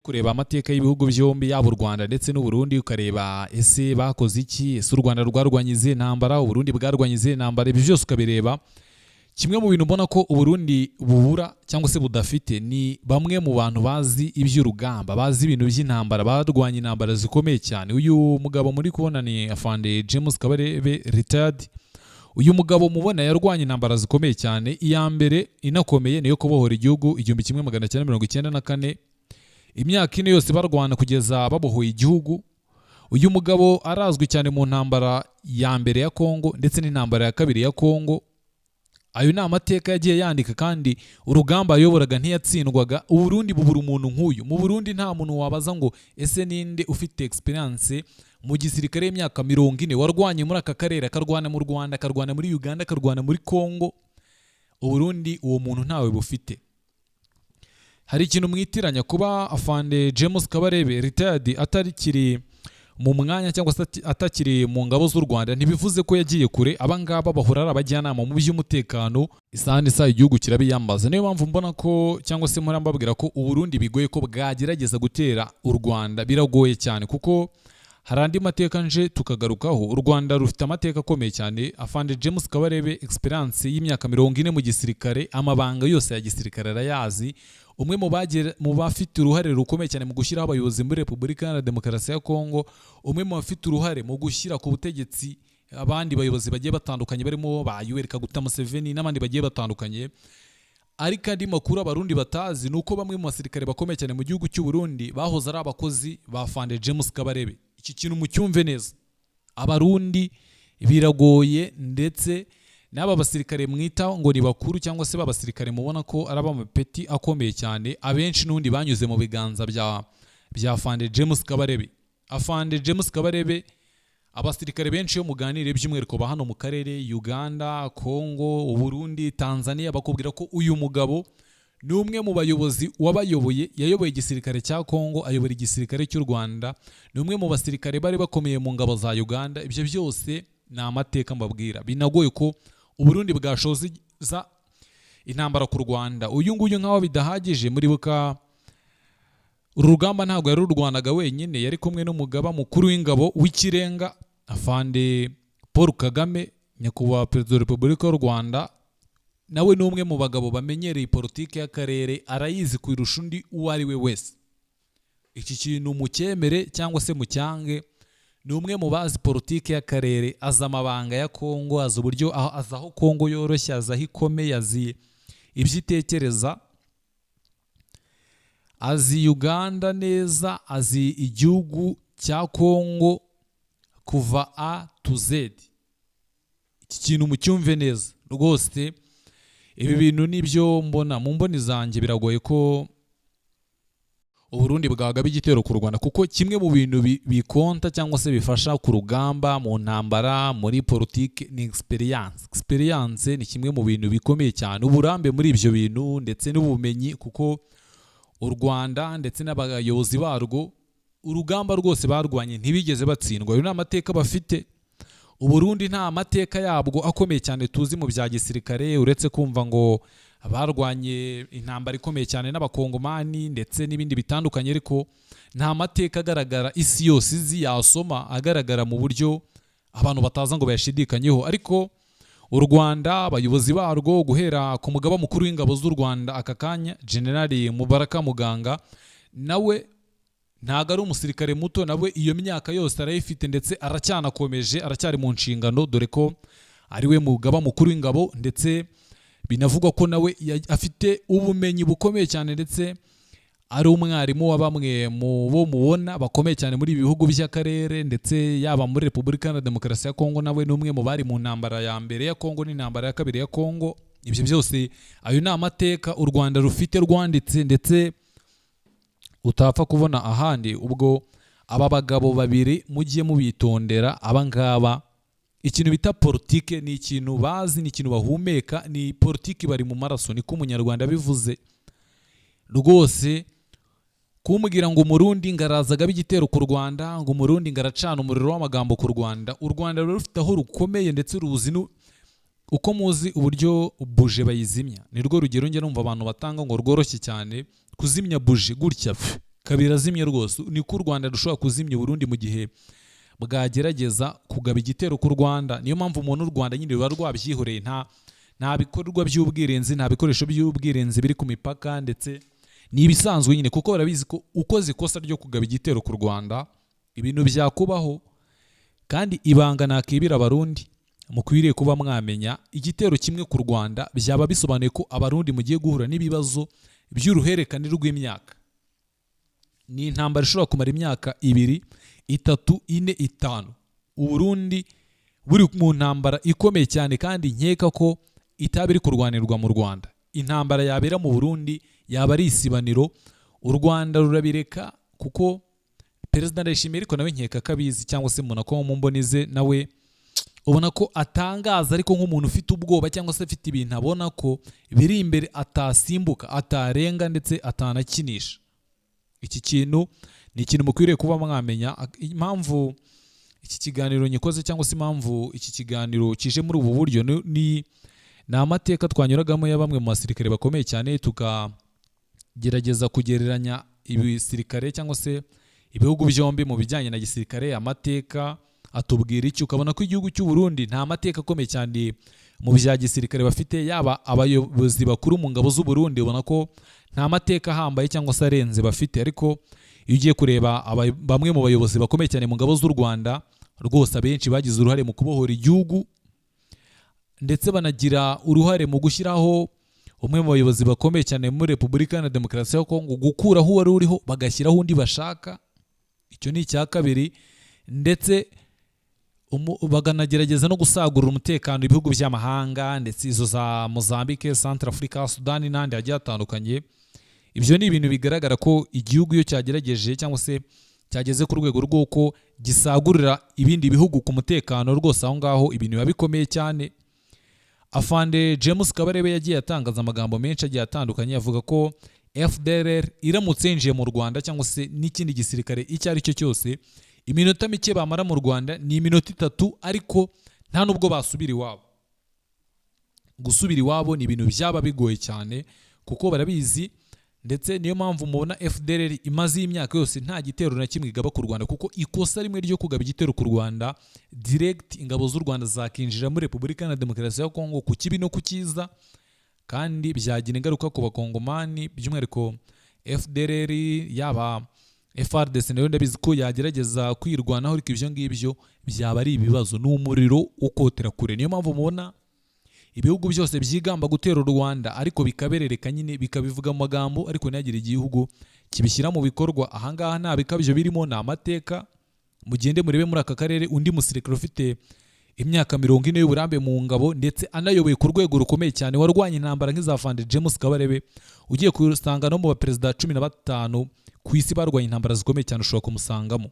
Kureba amateka y'ibihugu byombi, yaba u Rwanda ndetse n'u Burundi, ukareba ese bakoze iki, ese u Rwanda rwarwanye izihe ntambara, u Burundi bwarwanye izihe ntambara, ibyo byose ukabireba. Kimwe mu bintu mbona ko Uburundi bubura cyangwa se budafite ni bamwe mu bantu bazi iby'urugamba, bazi ibintu by'intambara, barwanye intambara zikomeye cyane. Uyu mugabo muri kubona ni Afande James Kabarebe retired. Uyu mugabo mubona yarwanye intambara zikomeye cyane. Iya mbere inakomeye niyo kubohora igihugu 1994, imyaka 4 yose barwana kugeza babohoye igihugu. Uyu mugabo arazwi cyane mu ntambara ya mbere ya Kongo ndetse n'intambara ya kabiri ya Kongo. Ayo ni amateka yagiye yandika, kandi urugamba yayoboraga ntiyatsindwaga. Uburundi bubura umuntu nk'uyu. Mu Burundi nta muntu wabaza ngo ese ninde ufite experience mu gisirikare y'imyaka 40, warwanye muri aka karere, akarwana mu Rwanda, akarwana muri Uganda, akarwana muri Kongo? Uburundi uwo muntu ntawe bufite. Hari ikintu mwitiranya: kuba Afande James Kabarebe retired atarikiri mu mwanya cyangwa se atakiri mu ngabo z'u Rwanda ntibivuze ko yagiye kure. Aba ngaba bahora ari abajyanama mu by'umutekano, isaha n'isaha igihugu kirabiyambaza. Niyo mpamvu mbona ko, cyangwa se mpora mbabwira ko Uburundi bigoye ko bwagerageza gutera u Rwanda, biragoye cyane, kuko hari andi mateka nje tukagarukaho. U Rwanda rufite amateka akomeye cyane. Afande James Kabarebe, experience y'imyaka 40 mu gisirikare, amabanga yose ya gisirikare arayazi. Umwe mu bafite uruhare rukomeye cyane mu gushyiraho abayobozi muri Repubulika Iharanira Demokarasi ya Kongo, umwe mu bafite uruhare mu gushyira ku butegetsi abandi bayobozi bagiye batandukanye barimo ba Yoweri Kaguta Museveni n'abandi bagiye batandukanye. Ariko andi makuru Abarundi batazi ni uko bamwe mu basirikare bakomeye cyane mu gihugu cy'u Burundi bahoze ari abakozi ba Afande James Kabarebe. Iki kintu mucyumve neza. Abarundi biragoye, ndetse n'aba basirikare mwita ngo ni bakuru cyangwa se b'abasirikare mubona ko ari ab'amapeti akomeye cyane, abenshi n'undi banyuze mu biganza bya Afande James Kabarebe. Afande James Kabarebe, abasirikare benshi iyo muganiriye, by'umwihariko ba hano mu karere, Uganda, Congo, Uburundi, Tanzania, bakubwira ko uyu mugabo ni umwe mu bayobozi wabayoboye. Yayoboye igisirikare cya Congo, ayobora igisirikare cy'u Rwanda, ni umwe mu basirikare bari bakomeye mu ngabo za Uganda. Ibyo byose ni amateka mbabwira. Binagoye ko Uburundi bwashoza intambara ku Rwanda. Uyu nguyu, nk'aho bidahagije, muribuka uru rugamba ntabwo yarurwanaga wenyine, yari kumwe n'umugaba mukuru w'ingabo w'ikirenga, Afande Paul Kagame, nyakubahwa Perezida wa Repubulika y'u Rwanda. Nawe ni umwe mu bagabo bamenyereye politiki y'akarere, arayizi kurusha undi uwo ari we wese. Iki kintu mucyemere cyangwa se mucyange, ni umwe mu bazi politiki y'akarere, azi amabanga ya Kongo, azi uburyo, azi aho Kongo yoroshye, azi aho ikomeye, azi ibyo itekereza, azi Uganda neza, azi igihugu cya Kongo kuva A to Z. Iki kintu mucyumve neza rwose. Ibi bintu nibyo mbona mu mboni zanjye. Biragoye ko Uburundi bwagaba igitero ku Rwanda, kuko kimwe mu bintu bikonta cyangwa se bifasha ku rugamba, mu ntambara, muri politiki, ni experience. Experience ni kimwe mu bintu bikomeye cyane, uburambe muri ibyo bintu ndetse n'ubumenyi, kuko u Rwanda ndetse n'abayobozi barwo urugamba rwose barwanye ntibigeze batsindwa. Ayo ni amateka bafite. Uburundi nta mateka yabwo akomeye cyane tuzi mu bya gisirikare, uretse kumva ngo barwanye intambara ikomeye cyane n'Abakongomani ndetse n'ibindi bitandukanye, ariko nta mateka agaragara isi yose izi yasoma, agaragara mu buryo abantu bataza ngo bayashidikanyeho. Ariko u Rwanda, abayobozi barwo, guhera ku mugaba mukuru w'ingabo z'u Rwanda aka kanya, Generali Mubaraka Muganga, nawe ntabwo ari umusirikare muto, nawe iyo myaka yose arayifite ndetse aracyanakomeje, aracyari mu nshingano, dore ko ari we mugaba mukuru w'ingabo, ndetse binavugwa ko nawe afite ubumenyi bukomeye cyane, ndetse ari umwarimu wa bamwe mu bo mubona bakomeye cyane muri ibi bihugu by'akarere, ndetse yaba muri Repubulika Iharanira Demokarasi ya Kongo, nawe ni umwe mu bari mu ntambara ya mbere ya Kongo n'intambara ya kabiri ya Kongo. Ibyo byose, ayo ni amateka u Rwanda rufite rwanditse ndetse utapfa kubona ahandi. Ubwo aba bagabo babiri mujye mubitondera. Aba ngaba ikintu bita politike ni ikintu bazi, ni ikintu bahumeka, ni politike bari mu maraso, niko Umunyarwanda bivuze rwose. Kumbwira ngo Umurundi ngarazaga igitero ku Rwanda, ngo Umurundi ngaracana umuriro w'amagambo ku Rwanda, u Rwanda ruba rufite aho rukomeye ndetse ruzi uko muzi uburyo buje bayizimya. Ni rwo rugero njya numva abantu batanga ngo rworoshye cyane kuzimya buje gutya pfe. Kabiri azimye rwose. Niko u Rwanda rushobora kuzimya Burundi mu gihe bwagerageza kugaba igitero ku Rwanda. Niyo mpamvu umuntu u Rwanda nyine ruba rwabyihoreye, nta bikorwa by'ubwirinzi, nta bikoresho by'ubwirinzi biri ku mipaka, ndetse ni ibisanzwe nyine, kuko barabizi ko ukoze ikosa ryo kugaba igitero ku Rwanda ibintu byakubaho. Kandi ibanga nakibira Abarundi mukwiriye kuba mwamenya, igitero kimwe ku Rwanda byaba bisobanuye ko Abarundi mugiye guhura n'ibibazo by'uruhererekane rw'imyaka. Ni intambara ishobora kumara imyaka 2, 3, 4, 5, Uburundi buri mu ntambara ikomeye cyane, kandi nkeka ko itaba iri kurwanirwa mu Rwanda. Intambara yabera mu Burundi yaba ari isibaniro. U Rwanda rurabireka kuko Perezida Ndayishimiye, ariko nawe nkeka ko abizi, cyangwa se mbona ko mu mboni ze nawe ubona ko atangaza, ariko nk'umuntu ufite ubwoba cyangwa se afite ibintu abona ko biri imbere atasimbuka, atarenga, ndetse atanakinisha. Iki kintu ni ikintu mukwiriye kuba mwamenya. Impamvu iki kiganiro nyikoze, cyangwa se impamvu iki kiganiro kije muri ubu buryo, ni amateka twanyuragamo ya bamwe mu basirikare bakomeye cyane, tukagerageza kugereranya ibisirikare cyangwa se ibihugu byombi mu bijyanye na gisirikare. Amateka atubwira iki? Ukabona ko igihugu cy'u Burundi nta mateka akomeye cyane mu bya gisirikare bafite. Yaba abayobozi bakuru mu ngabo z'u Burundi, ubona ko nta mateka ahambaye cyangwa se arenze bafite. Ariko iyo ugiye kureba bamwe mu bayobozi bakomeye cyane mu ngabo z'u Rwanda, rwose abenshi bagize uruhare mu kubohora igihugu, ndetse banagira uruhare mu gushyiraho umwe mu bayobozi bakomeye cyane muri Repubulika Iharanira Demokarasi ya Kongo, gukuraho uwari uriho bagashyiraho undi bashaka. Icyo ni icya kabiri. Ndetse bakanagerageza no gusagurira umutekano ibihugu by'amahanga, ndetse izo za Mozambique, Centrafrica, Sudani n'ahandi hagiye hatandukanye. Ibyo ni ibintu bigaragara ko igihugu iyo cyagerageje cyangwa se cyageze ku rwego rw'uko gisagurira ibindi bihugu ku mutekano, rwose aho ngaho ibintu biba bikomeye cyane. Afande James Kabarebe yagiye atangaza amagambo menshi agiye atandukanye, avuga ko FDLR iramutse yinjiye mu Rwanda cyangwa se n'ikindi gisirikare icyo ari cyo cyose, iminota mike bamara mu Rwanda ni iminota 3, ariko nta nubwo basubira iwabo. Gusubira iwabo ni ibintu byaba bigoye cyane, kuko barabizi. Ndetse niyo mpamvu mubona FDLR imaze imyaka yose nta gitero na kimwe igaba ku Rwanda, kuko ikosa rimwe ryo kugaba igitero ku Rwanda direct, ingabo z'u Rwanda zakinjira muri Repubulika Iharanira Demokarasi ya Kongo ku kibi no ku cyiza, kandi byagira ingaruka ku Bakongomani, by'umwihariko FDLR. Yaba FARDC nayo ndabizi ko yagerageza kwirwanaho, ariko ibyo ngibyo byaba ari ibibazo, ni umuriro ukotera kure. Niyo mpamvu mubona ibihugu byose byigamba gutera u Rwanda, ariko bikaberereka nyine, bikabivuga mu magambo, ariko ntihagire igihugu kibishyira mu bikorwa. Ahangaha nta bikabyo birimo, ni amateka. Mugende murebe muri aka karere undi musirikare ufite imyaka 40 y'uburambe mu ngabo, ndetse anayoboye ku rwego rukomeye cyane, warwanya intambara nk'iza Afande James Kabarebe. Ugiye kusanga no mu baperezida 15 ku isi barwanya intambara zikomeye cyane ushobora kumusangamo.